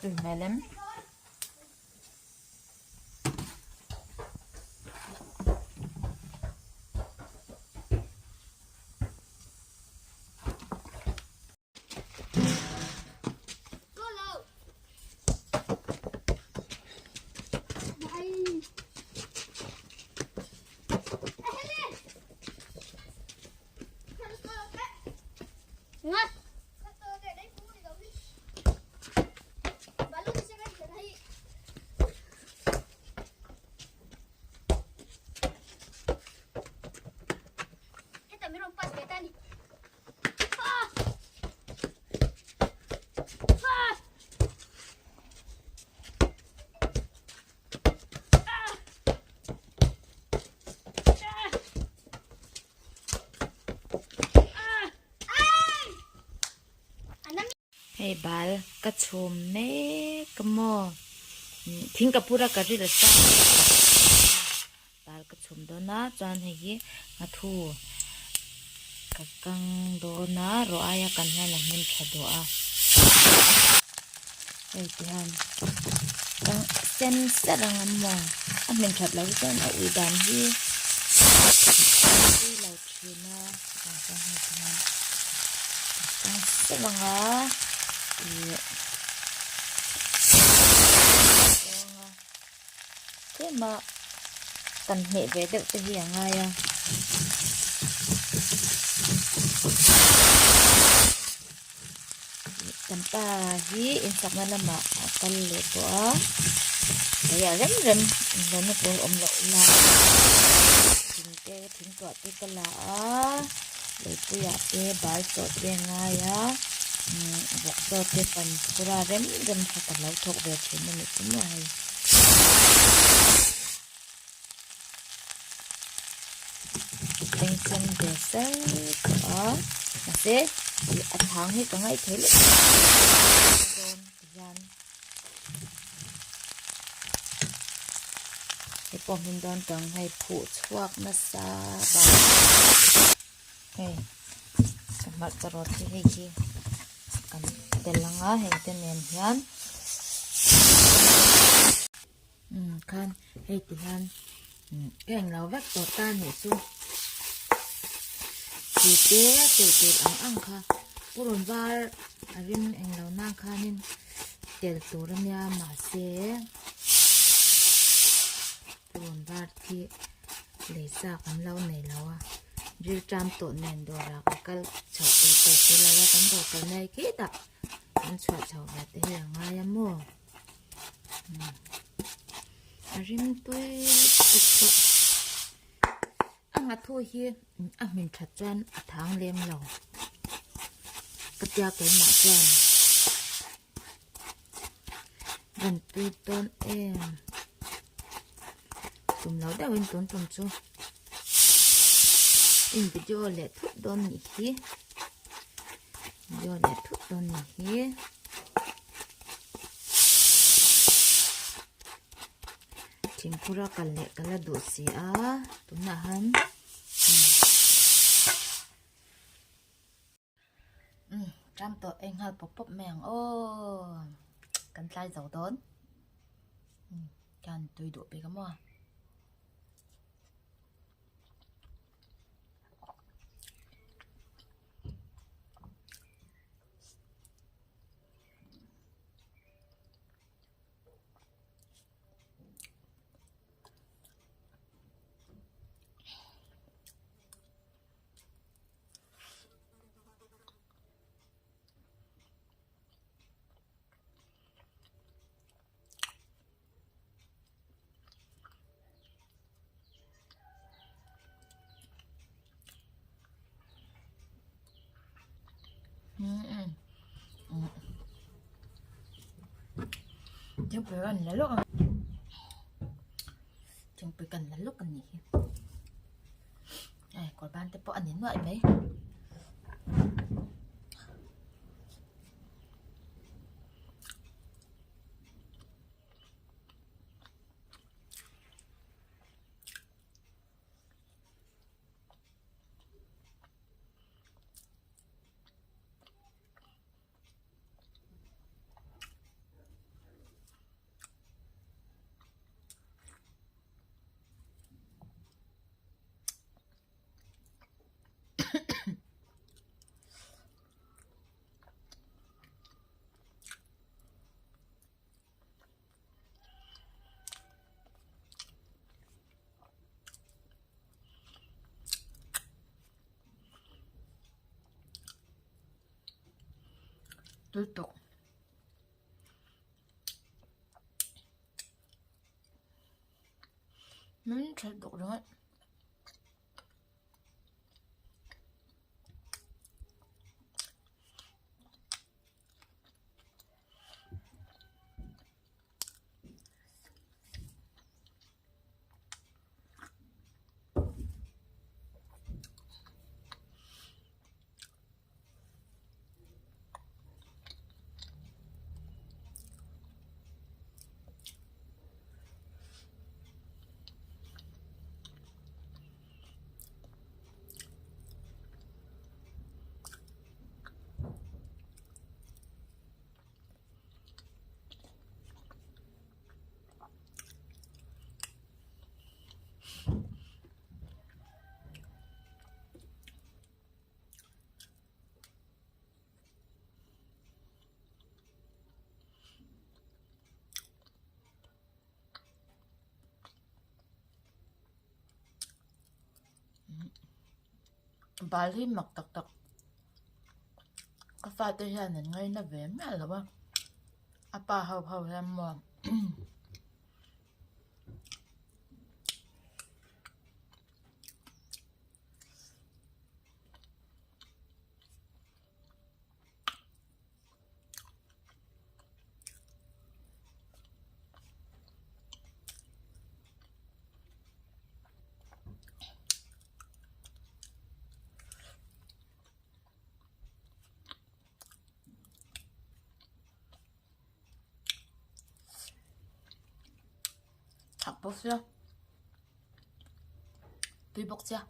Tui hmel em? Hei bal ka chhum mek a maw thing ka phur a ka ri la sa bal ka chhum dawn a chuan hei hi nghathu ka kang dawn a rawh aia kan hian a hmun tha duh a hei ti hian kang sen ser ang a maw a hmun that loh hi chuan a ui dan hi a ui lo thin a tah chuan hei ti hian kang ser ang a ih Tlema kan hmeh ve deuh te hi a ngai a. Kan pa hi insakna lamah a kal leh tawh a, hei a rem rem inhlawhna tur awm loh lai thing te thing tuah te ka la a, leipuiah te bal chawh te a ngai a, vawk chaw te kan phur a rem rem kha ka lo thawk ve thin a nih chu maw hei. Engchen ve sar tawh a mahse ih a thang hi ka ngaih theih leh dawn ti hian hei pawh hmin dawn tang hei phuh chhuak nasa bak hei ka hmarcha rawt hi hei hi kan tel ang a heng te nen hian umm khan hei ti hian ka englo vek tawh ta nih chu ti te telh tur ang ang kha purun var a rim englo nan khanin tel tur ania mahse purun var khi lei chak an lo nei lo a ril ṭam tawh nen dawrah ka kal chhoh tur tawh si lo a kan dawr kal mai khitah an chhuah chhoh ve te hi a ngai a maw a rim tui lutuk pawh a nghathu hi a hmin that chuan a thang lem lo ka tia keimah chuan rawn tui dawn em tum lo deuhin tun tum chu in video leh thut dawn nih hi video leh thut dawn nih hi thingphura kal leh ka la duh si a tunah han Umm ṭam tawh ei nghal pawp pawp mai ang aw kan tlai zo dawn umm kan tui duh bik a maw. Thingpui kan la lawk a thingpui kan la lawk a nih hi. Hei kawr ban te pawh a ni nuaih mai. Tui tuk. Min tha tuk ringawt. Bal hi mak tak tak ka fate hian an ngaina ve miah lo a a pa ho ho hian maw Thak bawk sia tui bawk sia.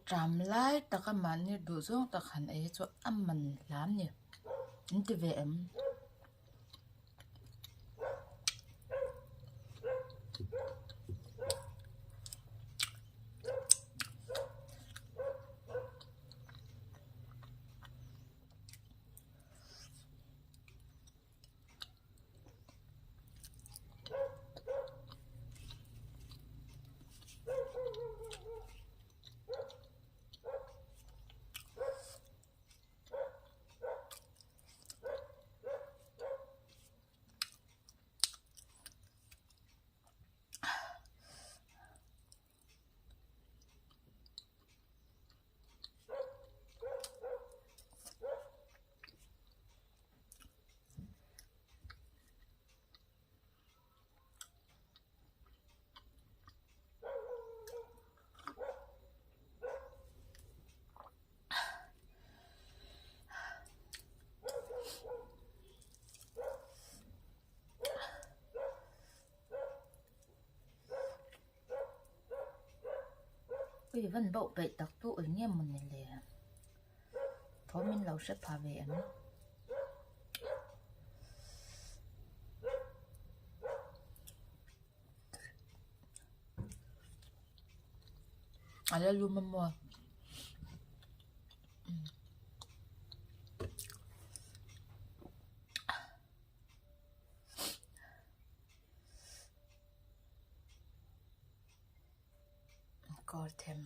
Tram lai taka mahni duh zawng tak han ei hi chu a man hlam ni an ti ve em. Ui van bauh peih tak tu eng nge maw ni le thawm in lo hre pha ve em. A la lum a maw? Kawr them.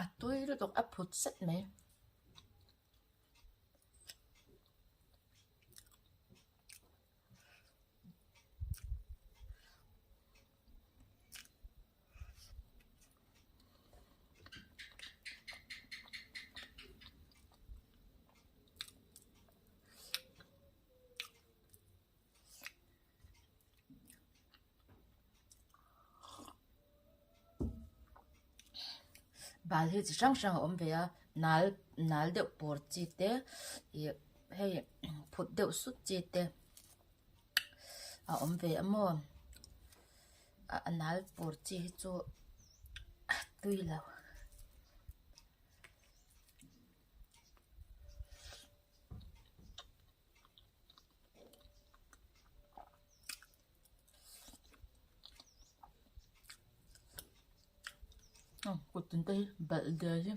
A tui lutuk a phut zet mai. Bal hi chi hrang hrang a awm ve a nal nal deuh pawr chi te ih hei phut deuh sut chi te a awm ve a maw a nal pawr chi hi chu a tui lo. Kut tin te hi balh der hi.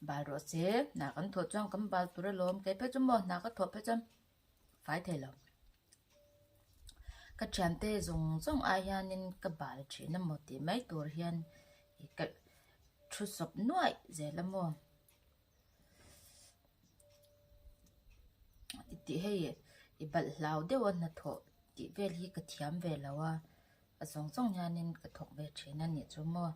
Bal rawh se hna kan thawh chuan kan bal tur alawm kei phei chu maw hna ka thawh phei chuan fai thei lo ka thiante zawng zawng ai hianin ka bal thin a maw tih mai tur hian ka thu sawp nuaih zel a maw. Tih hei i balh hlau deuh a hnathawh tih vel hi ka thiam ve lo a, a zawng zawng hianin ka thawk ve thin a nih chu maw.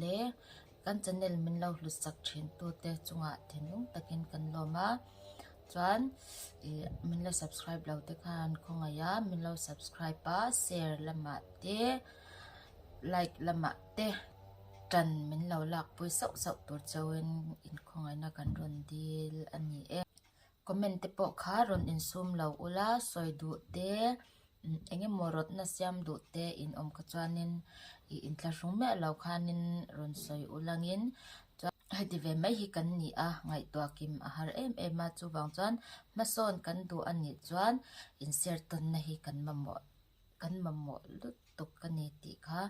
Le kan channel min lo hlut sak thin tu te chungah thinlung takin kan lawm a chuan ih min lo subscribe lo te khan khawngaih a min lo subscribe a share lamah te like lamah te tan min lo lak pui sauh sauh tur chauhin inkhawngaihna kan rawn dil a ni e. Comment te pawh kha rawn insum lo ula sawi duh te eng emaw rawtna siam duh te in awm kha chuanin ih inthlahrung miah lo khanin rawn sawi ulangin chuan heti ve mai hi kan ni a ngaihtuah kim a har em em a chuvang chuan hmasawn kan duh a nih chuan inshare tawnna hi kan mamawh kan mamawh lutuk a ni tih kha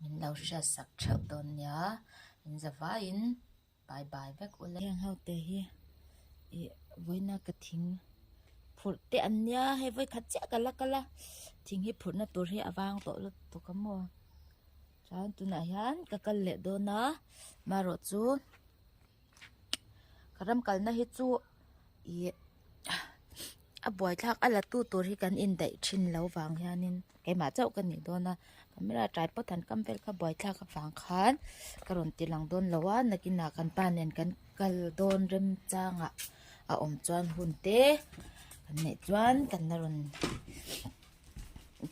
min lo hriatsak theuh dawn nia in zavaiin bye bye vek ula. Heng ho te hi. Ih vawiina ka thing phurh te an nia hei vawikhat chiah ka la kal a thing hi phurhna tur hi a vang tawh lutuk a maw chuan tunah hian ka kal leh dawn a marawh chu ka ram kalna hi chu ih a buaithlak a la tu tur hi kan indaih thin lo vang hianin keimah chauh ka nih dawn a camera tripod han kam vel kha buaithlak avang khan ka rawn ti lang dawn lo a nakinah kan pa nen kan kal dawn remchangah a awm chuan hun te kan neih chuan kan la rawn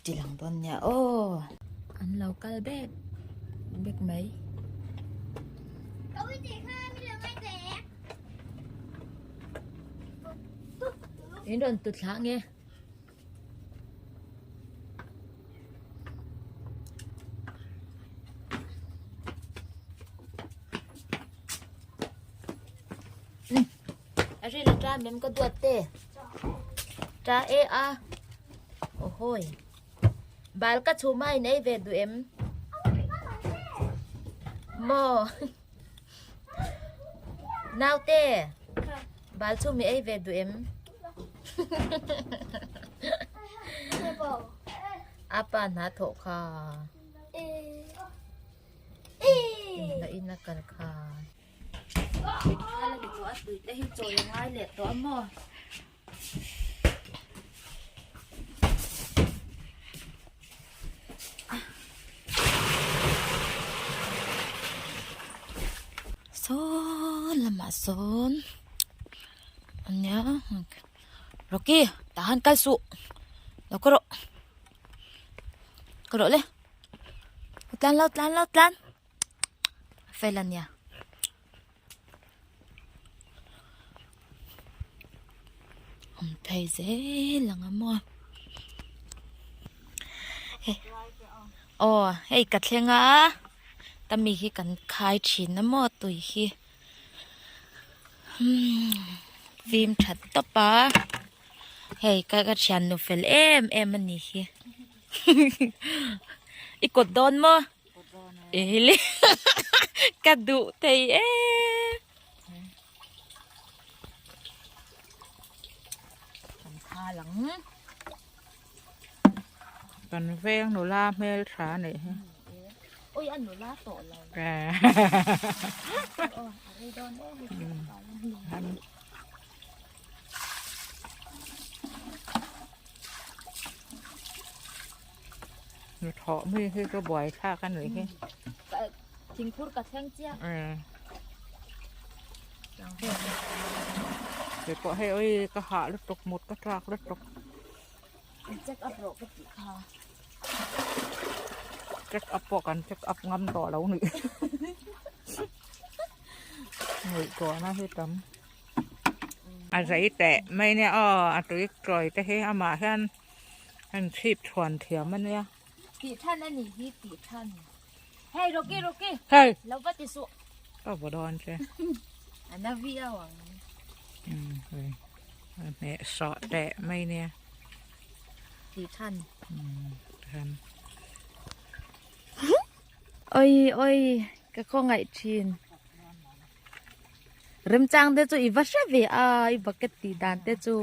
ti lang dawn nia aw. An lo kal bek bek mai. In rawn tut thlah nge. A ril a ta mem ka duat te. Ta e a. Ohoi. Bal ka chhuma in ei ve duh em? Maw. Naute. Bal chhum i ei ve duh em? Apa hna thawh kha. Inla in a kal kha. Ala ni tawh a tui te hi chawi a ngai leh tawh a maw. Saw lamah sawn ania Rocky tah han kal suh lo ka rawh ka rawh le tlan lo tlan lo tlan fel ania. Awm phei zel ang a maw hei aw hei ka thleng a tami hi kan khai thin a maw tui hi umm fim that tawp a hei ka ka thiannu fel em em a ni hi i kawt dawn maw. Ka duh thei e. Kan khal ang. Kan veng nula hmel tha nih hi. Ui a nula tawh lo. Aw a rei dawn e. Thawh mi hi chu buai thlak a nih hi. Thingphur ka thleng chiah. Kei pawh hei oi ka hah lutuk mut ka chak lutuk. Check up rawh ka tih kha. Check up pawh kan check up ngam tawh lo nih. Ngaihtuahna hi tam. A zei teh mai nia aw a tui kawi te hi amah hian. An chhip chhuan thiam a nia. Tih than a nih hi tih than. Hei Rocky Rocky. Hei. Lo va ti suh. Ka va dawn che. A na viau ang. Um hei. A hneh sawh teh mai nia. Tih than. Um than. Oi oi ka khawngaih thin. Remchang te chu i va hre ve a i bucket tih dan te chu.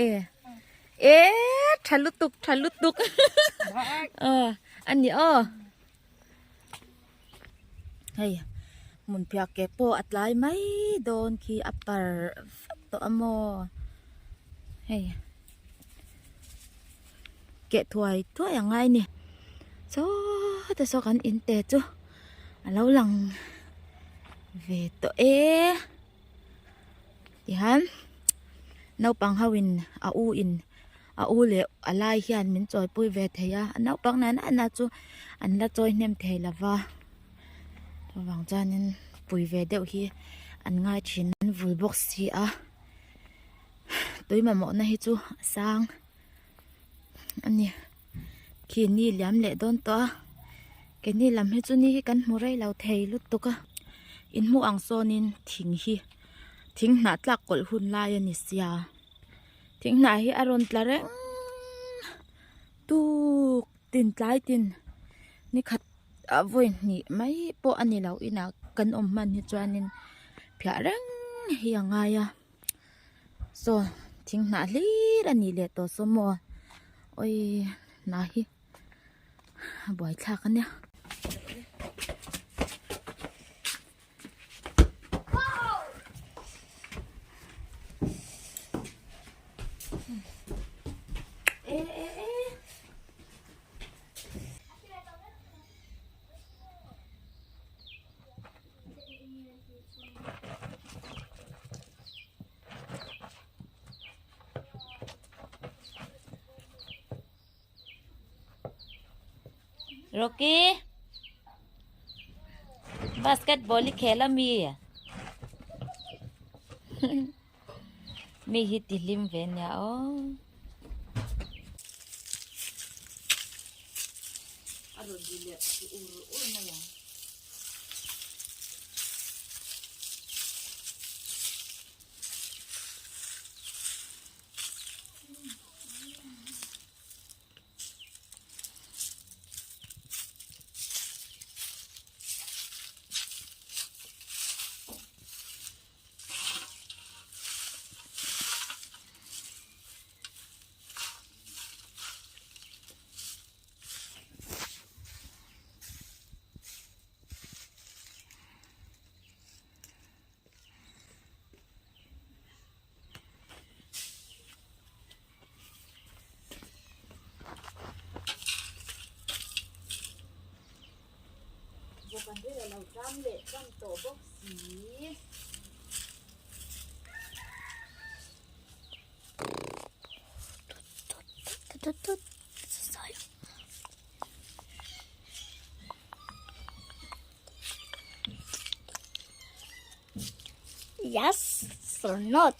E e tha lutuk tha lutuk a ni aw hei hmun phiah ke pawh a tlai mai dawn khi a par vek tawh a maw hei. Keh thuai thuai ang ngai ni saw te saw kan in te chu a lo lang ve tawh e tihian naupang ho in a u in a u leh a lai hian min chawi pui ve thei a naupang nana na chu an la chawi hnem thei lo va chuvang chuanin pui ve deuh hi an ngai thin an vul bawk si a tui mamawhna hi chu a sang. a ni khi ni liam leh dawn tawh a keini lam hi chu ni hi kan hmu rei lo thei lutuk a in hmuh ang sawnin thing hi thing hnah tlak kawlh hun lai a ni sia thing hnah hi a rawn tla reng tuk tin tlai tin ni khat ah vawi hnih mai pawh a ni lo inah. kan awm hman hi chuanin phiah reng hi a ngai a saw thing hnah hlir a nih leh tawh saw maw awii hnah hi a buaithlak a nia. Rocky basketball i khel ami mi hi ti hlim ve nia aw. A rawn ri leh ur ur mai ang. Kan ril a lo tlam leh tlam tawh bawk si. Yes or not?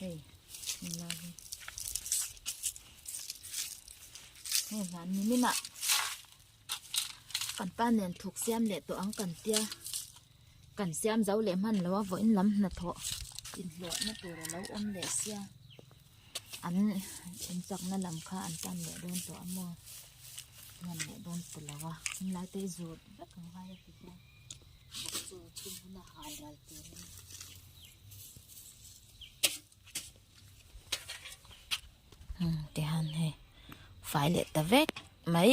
Hei heng lai hi hei hlan ni minah kan pa nen thuk siam leh tawh ang kan tia kan siam zo leh hman lo a vawiin lam hnathawh inhlawhna tur a lo awm leh sia an inchakna lam kha an tan leh dawn tawh a maw hman leh dawn ta lo a heng lai te hi zut vek ang ngai a ti hian bawk chu chhun huna hal ral turin. Tihian hei fai leh ta vek mai.